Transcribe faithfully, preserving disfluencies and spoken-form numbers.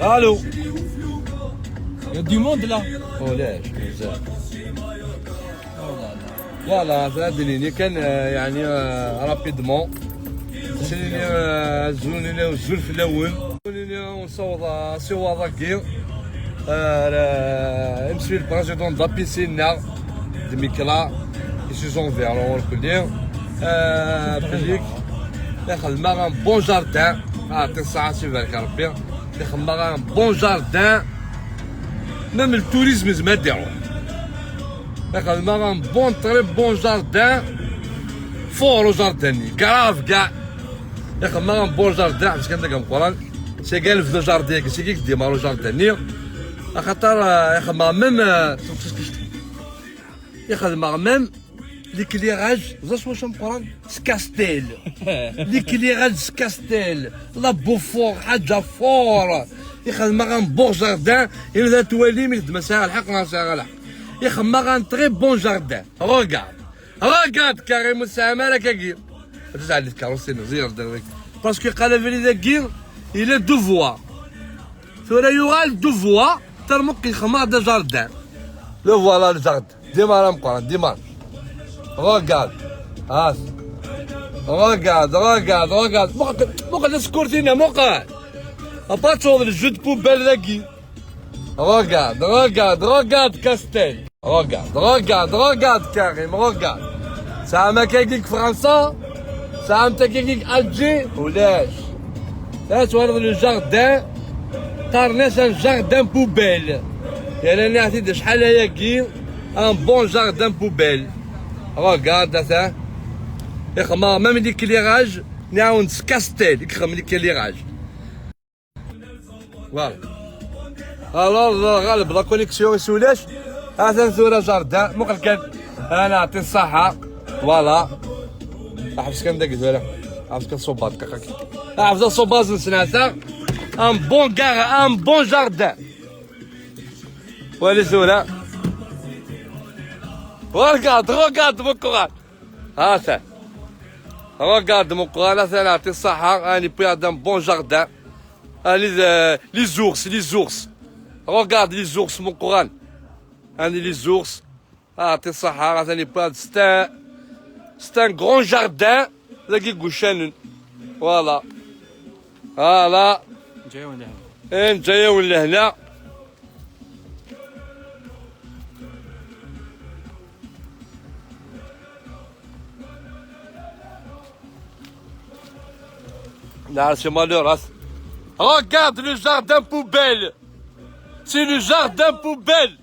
Allô. Il y a du monde là. Oh là, je me disais. Voilà, هذا اللي كان، آه، يعني، آه، rapidement. سيني، آه، زوني، زول في الأول. نسوض asiwaḍ-agi, euh, monsieur le président de la piscine, de Mikla, ils se sont vers l'heure que dire, euh, public, يخدم un bon jardin, ah, t'es ça, c'est vrai, يخدم un bon jardin, même le tourisme, c'est maintenant. يخدم un bon, très bon jardin, fort au jardin, grave, gars. يخدم un bon jardin, parce que عندك القرآن. C'est quel le jardin, c'est qui qui démarre le jardin, axaṭer, euh, يخدم même, euh, يخدم même l'éclairage, ẓer s wacu meqqren, s kastel. L'éclairage s kastel, la beau fort, حاجة fort. يخدم un bon jardin, il a توالي من ما ساعة الحق، ما ساعة الحق. يخدم un très bon jardin. Regarde. Regarde, Karim Moussamar, كاكي. تزعل الكاروسين، زير درويك. Parce que قال لي داكي، il est deux voies. ثورة يغال deux voies، ترمق يخمار de jardin. Le voilà le jardin. ديما راه مقران، ديما. Regarde. هاس. Regarde, regarde, regarde. مقعد، مقعد سكورتينا، مقعد. أبا تشوف le jeu de poubelle ذاكي. Regarde, regarde, regarde, Castel. Regarde, regarde, regarde, Karim, regarde. Ça m'a كاكيك فرنسا، ça m'a كاكيك Alger، ولاش. Là, tu vois le jardin. Tarnes un jardin poubelle. يعني أنا عطيت شحال هياكي un bon jardin poubelle. Regarde ça. يخمر même l'éclairage. نعاون سكاستيل يخمر l'éclairage. Voilà. Alors, غالب la connexion يسولاش. هذا ثورة jardin مقل كان. أنا أعطي الصحة. Voilà. أحبس كان داك ثورة. أحبس كان صوبات كاكاك. أحبس صوبات نسناسا. Un bon gar، un bon jardin. ولي ثورة. Regarde, regarde mon courage. هذا. Regarde mon courage, هذا أنا أعطي الصحة. أنا près d'un bon jardin. Allez, euh, les ours, les ours. Regarde les ours, mon courage. Allez, les ours. Ah, t'es Sahara, ça n'est pas. C'est un, c'est un grand jardin. Là, qui gouchène. Voilà. Voilà. جاي ولا هنا؟ إيه، جاي ولا هنا؟ Là, c'est malheureux. Regarde le jardin poubelle. C'est le jardin poubelle.